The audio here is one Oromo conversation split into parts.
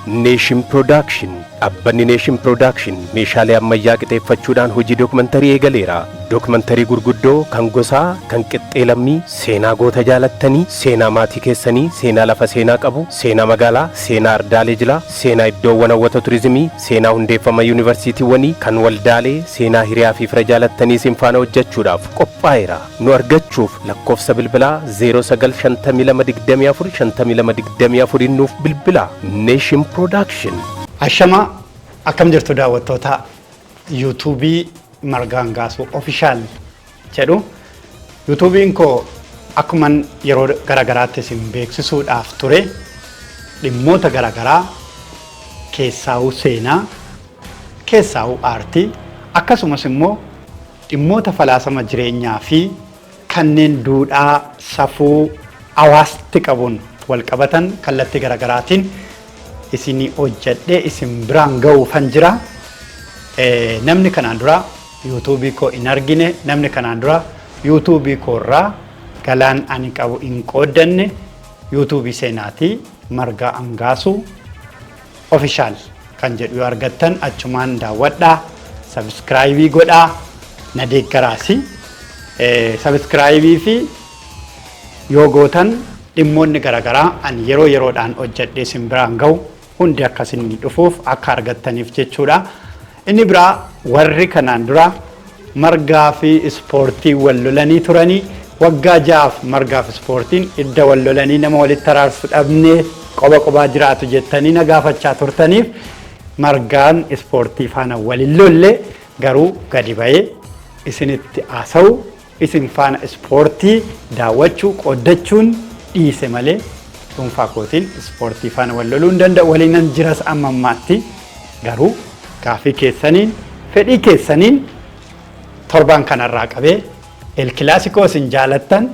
Nation Production. Dhaabbanni Nation Production meeshaalee ammayyaa qixeeffachuudhaan hojii dookumantarii eegaleera. Dookumantarii gurguddoo kan gosaa, kan qixxee lammii, seenaa goota jaalattanii, seenaa maatii keessanii, seenaa lafa seenaa qabu, seenaa magaalaa, seenaa ardaalee jilaa, seenaa iddoowwan hawwata turizimii, seenaa hundeeffama yuunivarsiitiiwwanii, kan waldaalee, seenaa hiriyaa fi fira jaalattanii isin faana hojjechuudhaaf qophaa'eera. Nu argachuuf lakkoofsa bilbilaa 0952 24 52 24 nuuf bilbilaa. Nation Production. Ashamaa, akkam jirtu daawwattoota yuutuubii Margaa Angaasuu Official jedhu? Yuutuubiin koo akkuman yeroo garagaraatti isin beeksisuudhaaf ture, dhimmoota garagaraa keessaa'uu seenaa, keessaa'uu aartii, akkasumas immoo dhimmoota falaasama jireenyaa fi kanneen duudhaa safuu hawaasti qabuun wal qabatan kallattii garagaraatiin isinii hojjedhee isin biraan ga'uufan jira. Namni kanaan dura yuutuubii koo hin argine, namni kanaan dura yuutuubii koo irraa galaan ani qabu hin qooddanne, yuutuubii seenaatii Margaa Angaasuu Official kan jedhu yoo argattan achumaan daawwadhaa, subscribe godhaa, na deeggaraasi. Subscribe fi yoo gootan dhimmoonni garaagaraa ani yeroo yeroodhaan hojjedhee isin biraan ga'u hundi akkasin dhufuuf akka argattaniif jechuudha. Inni biraa, warri kanaan dura margaa fi ispoortii wal lolanii turanii, waggaa 6f margaa fi ispoortiin idda wal lolanii nama walitti araarsu dhabnee qoba qobaa jiraatu jettanii na gaafachaa turtaniif, margaan ispoortii faana walin lolle, garuu gadi ba'ee isinitti haasa'u, isin faana ispoortii daawwachuu qooddachuun dhiise malee dhuunfaa kootiin ispoortii faana wal loluu hin danda'u. Waliinan jiras amma ammaatti, garuu gaafii keessaniin, fedhii keessaniin torbaan kanarraa qabee El Kilaasikoo isin jaalattan,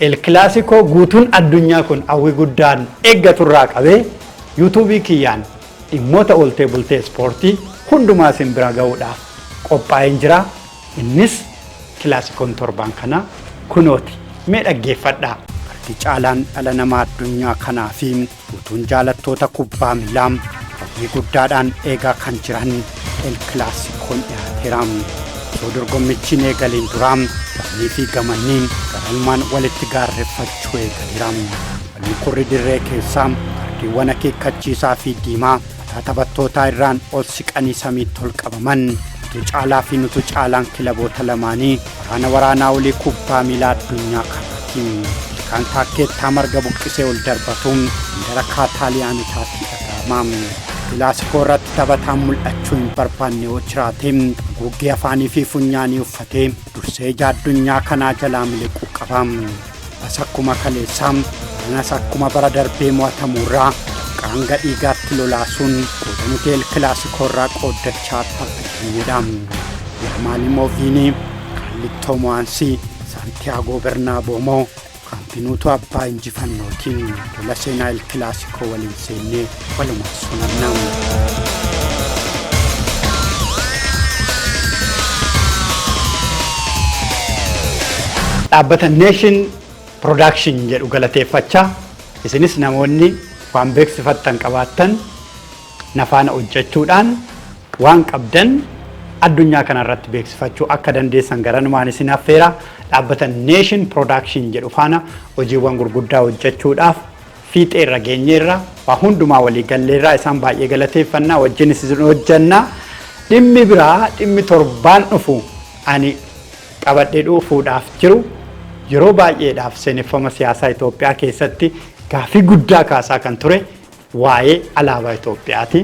El Kilaasikoo guutuun addunyaa kun hawwii guddaan eeggaturraa qabee yuutuubii kiyyaan dhimmoota ooltee bultee ispoortii hundumaa isin bira ga'uudhaaf qophaa'een jira. Innis kilaasikoon torbaan kana kunooti. Mee dhaggeeffadhaa. Harki caalaan dhala namaa addunyaa kanaa fi guutuun jaalattoota kubbaa miilaa hawwii guddaadhaan eegaa kan jiran El Kilaasikoon dhiyaateera. Osoo dorgommichi hin eegaliin dura gamnii fi gamanni garalmaan walitti gaarreffachuu eegaleera. Walii kurri dirree keessaa kaardiiwwan akeekkachiisaa fi diimaa mataa taphattootaa irraan ol siqanii samiitti ol qabaman. Nutu caalaa fi nutu caalaan kilaboota lamaanii waraana waraanaa olii kubbaa miilaa addunyaa kanaati. Ilkaan taakkeettaa marga buqqisee ol darbatu mandara Kaataaliyaanotaatti dhaga'ama. Kilaasikoo irratti taphataan mul'achuu hin barbaanne yoo jiraate, haguuggee afaanii fi funyaanii uffatee dursee ija addunyaa kanaa jalaa miliquu qaba. Bas akkuma kaleessaa, baranas akkuma bara darbee mo'atamuurraa hanga dhiigaatti lolaasuun qooda nuti El Kilaasikoo irraa qooddachaa har'a. Yaamaal Viinii, Kaarlitoo Mo'aansii, Saantiyaagoo Bernaaboo moo Kaampinuutu abbaa injifannootiin? Lola seenaa El Kilaasikoo waliin seennee walumaan sonannaa. Dhaabbata Nation Production jedhu galateeffachaa, isinis namoonni waan beeksifattan qabaattan na faana hojjechuudhaan waan qabdan addunyaa kanarratti beeksifachuu akka dandeessan garanumaan isin affeera. Dhaabbata Nation Production jedhu faana hojiiwwan gurguddaa hojjechuudhaaf fiixeerra geenyeerra, waa hundumaa walii galleerraa. Isaan baay'ee galateeffannaa, wajjin isin hojjannaa. Dhimmi biraa, dhimmi torbaan dhufu ani qabadhee dhufuudhaaf jiru, yeroo baay'eedhaaf seeneffama siyaasaa Itoophiyaa keessatti gaafii guddaa kaasaa kan ture waa'ee alaabaa Itoophiyaati.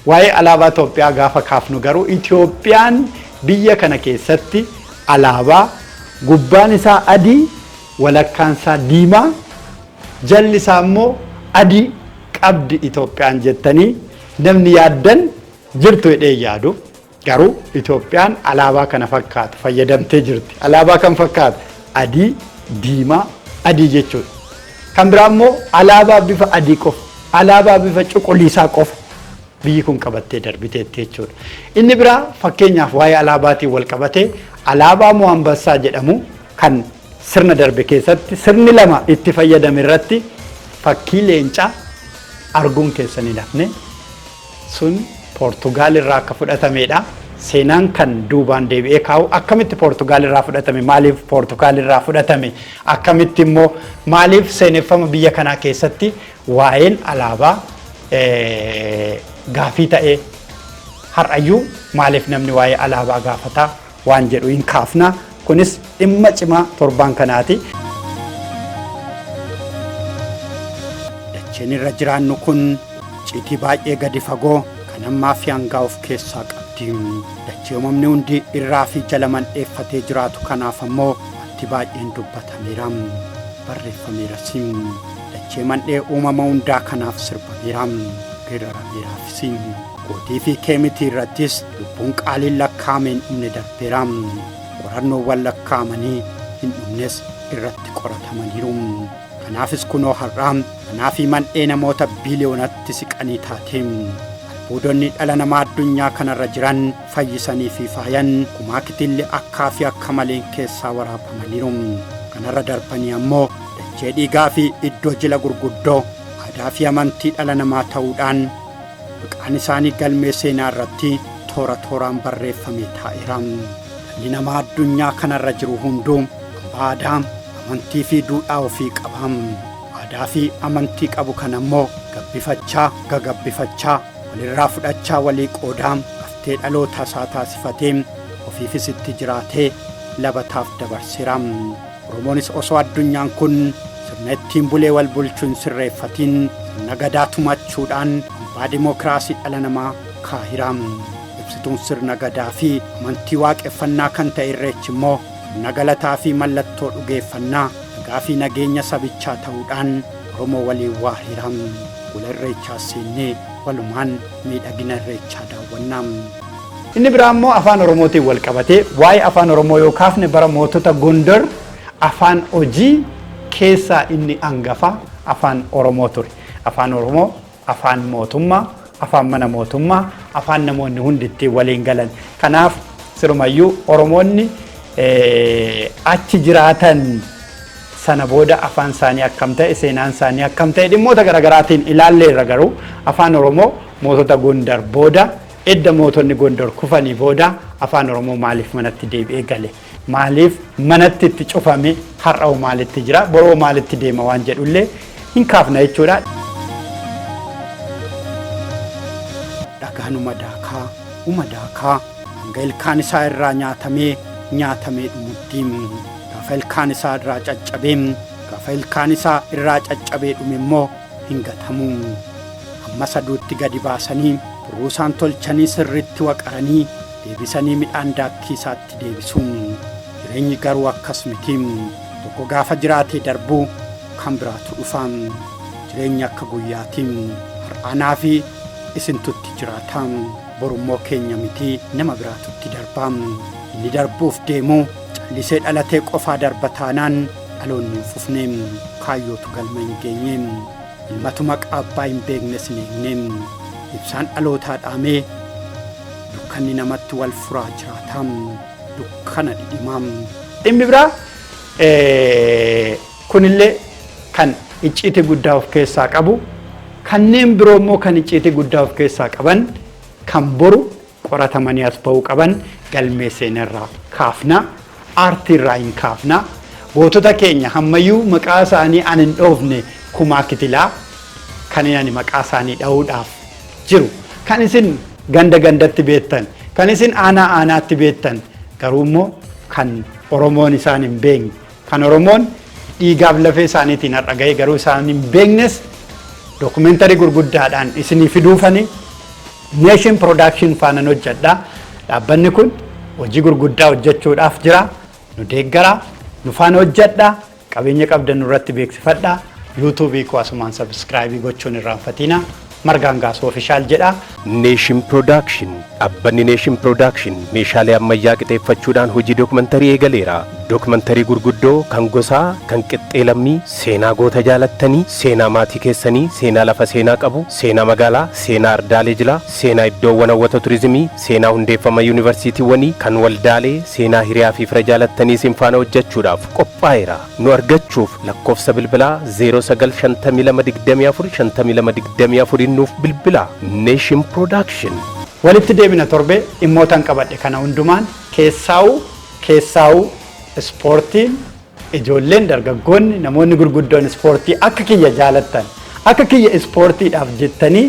Waa'ee alaabaa Itoophiyaa gaafa kaafnu garuu, Itoophiyaan biyya kana keessatti alaabaa gubbaan isaa adii, walakkaan isaa diimaa, jalli isaa immoo adii qabdi Itoophiyaan jettanii namni yaaddan jirtu jedhee yaadu. Garuu Itoophiyaan alaabaa kana fakkaatu fayyadamtee jirti. Alaabaa kan fakkaatu adii, diimaa, adii jechuudha. Kan biraa immoo alaabaa bifa adii qofa, alaabaa bifa cuquliisaa qofa biyyi kun qabattee darbiteetti jechuudha. Inni biraa fakkeenyaaf waa'ee alaabaatiin wal qabatee alaabaa Mo'ambassaa jedhamu kan sirna darbe keessatti sirni lama itti fayyadame irratti fakkii leencaa arguun keessan hin hafne sun Poortugaal irraa akka fudhatamedha. Seenaan kan duubaan deebi'ee kaa'u akkamitti Poortugaal irraa fudhatame, maaliif Poortugaal irraa fudhatame, akkamitti immoo maaliif seeneffama biyya kanaa keessatti waa'een alaabaa gaafii ta'ee har'ayyuu maaliif namni waa'ee alaabaa gaafataa waan jedhu hin kaafna. Kunis dhimma cimaa torbaan kanaati. Dacheen irra jiraannu kun icciitii baay'ee gadi fagoo kan ammaa fi hangaa of keessaa qabdi. Dachee uumamni hundi irraa fi jala mandheeffatee jiraatu kanaaf ammoo wanti baay'een dubbatameera. Barreeffameeras. Dachee mandhee uumama hundaa kanaaf sirbameera. Geerrarameeraafis. Gootii fi keemitii irrattis lubbuun qaaliin lakkaa'amee hin dhumne darbeera. Qorannoowwan lakkaa'amanii hin dhumnes irratti qoratamaniiru. Kanaafis kunoo har'a manaa fi mandhee namoota biiliyoonatti siqanii taate. Albuudonni dhala namaa addunyaa kanarra jiran fayyisanii fi faayan kumaa kitilli akkaa fi akka maleen keessaa waraabamaniiru. Kanarra darbanii ammoo dachee dhiigaa fi iddoo jila gurguddoo aadaa fi amantii dhala namaa ta'uudhaan maqaan isaanii galmee seenaa irratti toora tooraan barreeffamee taa'eera. Dhalli namaa addunyaa kanarra jiru hunduu hambaa aadaa, amantii fi duudhaa ofii qaba. Aadaa fi amantii qabu kana immoo gabbifachaa, gagabbifachaa, walirraa fudhachaa walii qoodaa haftee dhaloota isaa taasifatee ofiifis itti jiraatee labataaf dabarseera. Oromoonis osoo addunyaan kun sirna ittiin bulee wal bulchu hin sirreeffatiin sirna gadaa tumachuudhaan hambaa dimookiraasii dhala namaa kaahira. Ibsituun sirna gadaa fi amantii waaqeffannaa kan ta'e Irreechi immoo sirna galataa fi mallattoo dhugeeffannaa nagaa fi nageenya sabichaa ta'uudhaan Oromoo waliin waareera. Gola Irreechaas seennee walumaan miidhagina Irreechaa daawwanna. Inni biraa immoo afaan Oromootiin wal qabatee waa'ee afaan Oromoo yoo kaafne bara mootota Gondor afaan hojii keessaa inni angafa afaan Oromoo ture. Afaan Oromoo afaan mootummaa, afaan mana mootummaa, afaan namoonni hundi ittiin waliin galan. Kanaaf sirumayyuu Oromoonni achi jiraatan sana booda afaan isaanii akkam ta'e, seenaan isaanii akkam ta'e dhimmoota garaagaraatiin ilaalleerra garuu afaan Oromoo mootota Gondar booda edda mootonni Gondor kufanii booda afaan Oromoo maaliif manatti deebi'ee gale? Maaliif manatti itti cufame? Har'a'oo maalitti jira? Boroo maalitti deema waan jedhullee hin kaafna jechuudha. Dhagaan uma daakaa, uma daakaa hanga ilkaan isaa irraa nyaatamee nyaatamee dhumutti. Gaafa ilkaan isaa irraa caccabee gaafa ilkaan isaa irraa caccabee dhume immoo hin gatamu. Ammas aduutti gadi baasanii burruusaan tolchanii sirriitti waqaranii deebisanii midhaan daakkii isaatti deebisu. Jireenyi garuu akkas miti. Tokko gaafa jiraatee darbu kan biraatu dhufa. Jireenyi akka guyyaati. Har'aanaa fi isintutti jiraata. Borummoo keenya miti nama biraatutti darba. Inni darbuuf deemu callisee dhalatee qofaa darba taanaan dhaloonni hin fufne. Kaayyootu galma hin geenye. Ilmatu maqaa abbaa hin beeknes hin eegne. Ibsaan dhalootaa dhaamee dukkanni namatti wal furaa jiraata. Dukkana dhidhimaa. Dhimmi biraa kunillee kan icciitii guddaa of keessaa qabu kanneen biroo immoo kan icciitii guddaa of keessaa qaban kan boru qoratamanii as ba'uu qaban galmee seenarraa kaafna aartiirraa hin kaafna gootota keenya hammayyuu maqaa isaanii an hin dhoofne kumaa kitilaa kan ani maqaa isaanii dha'uudhaaf jiru kan isin ganda gandatti beektan kan isin aanaa aanaatti beektan garuu immoo kan Oromoon isaan hin beekne kan Oromoon dhiigaaf lafee isaaniitiin har'a ga'e garuu isaan hin beeknes dookumentarii gurguddaadhaan isinii fiduufani Nation Production faanan hojjedha. Dhaabbanni kun hojii gurguddaa hojjechuudhaaf jira. Nu deeggaraa, nu faana hojjedha, qabeenya qabdan nurratti beeksifadha. Yuutuubii koo asumaan subscribe gochuun irraanfatina. Margaan Gaasuu Official jedha. Nation Production. Dhaabbanni Nation Production meeshaalee ammayyaa qixeeffachuudhaan hojii dookumantarii eegaleera. Dookumantarii gurguddoo kan gosaa, kan qixxee lammii, seenaa goota jaalattanii, seenaa maatii keessanii, seenaa lafa seenaa qabu, seenaa magaalaa, seenaa ardaalee jilaa, seenaa iddoowwan hawwata turizimii, seenaa hundeeffama yuunivarsiitiiwwanii, kan waldaalee, seenaa hiriyaa fi fira jaalattanii isin faana hojjechuudhaaf qophaa'eera. Nu argachuuf lakkoofsa bilbilaa 0952 24 52 24 nuuf bilbilaa. Nation Production. Walitti deebina torbee dhimmootan qabadhe kana hundumaan. Keessaa'u ispoortiin, ijoolleen, dargaggoonni, namoonni gurguddoon ispoortii akka kiyya jaalattan, akka kiyya ispoortiidhaaf jettanii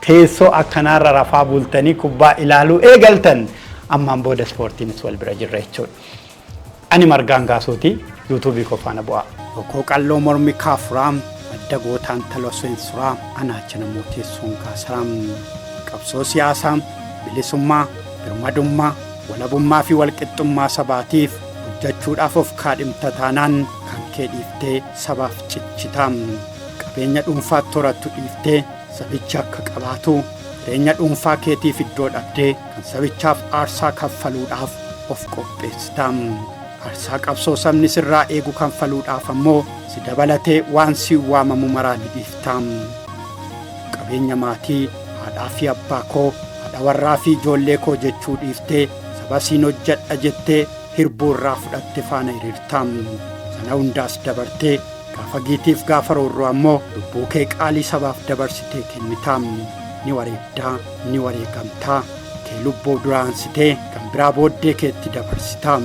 teessoo akkanaarra rafaa bultanii kubbaa ilaaluu eegaltan, ammaan booda ispoortiinis wal bira jirra jechuudha. Ani Margaan Gaasuuti, yuutuubii koo faana bu'aa. Bokkoo qalloo mormi kaafuraa, madda gootaan taloo seensuraa, anaacha namoo teessoon kaasaraa. Qabsoo siyaasaa, bilisummaa, birmadummaa, walabummaa fi walqixxummaa sabaatiif hojjechuudhaaf of kaadhimta taanaan, kan kee dhiiftee sabaaf cichita. Qabeenya dhuunfaatti horattu dhiiftee sabichi akka qabaatu, jireenya dhuunfaa keetiif iddoo dhabdee kan sabichaaf aarsaa kaffaluudhaaf of qopheessita. Aarsaa qabsoo sabni sirraa eegu kanfaluudhaaf ammoo si dabalatee waan si waamamu maraa ni dhiifta. Qabeenya maatii, haadhaa fi abbaa koo, haadha warraa fi ijoollee koo jechuu dhiiftee saba siin hojjedha jettee hirbuu irraa fudhatte faana hiriirta. Sana hundaas dabartee gaafa giitiif gaafa roorroo ammoo lubbuu kee qaalii sabaaf dabarsitee kennita. Ni wareegdaa, ni wareegamtaa. Kee lubbuu duraansitee kan biraa booddee keetti dabarsita.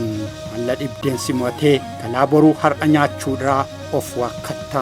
Malla dhibdeen si mo'atee galaa boruu har'a nyaachuudhaa of waakkatta.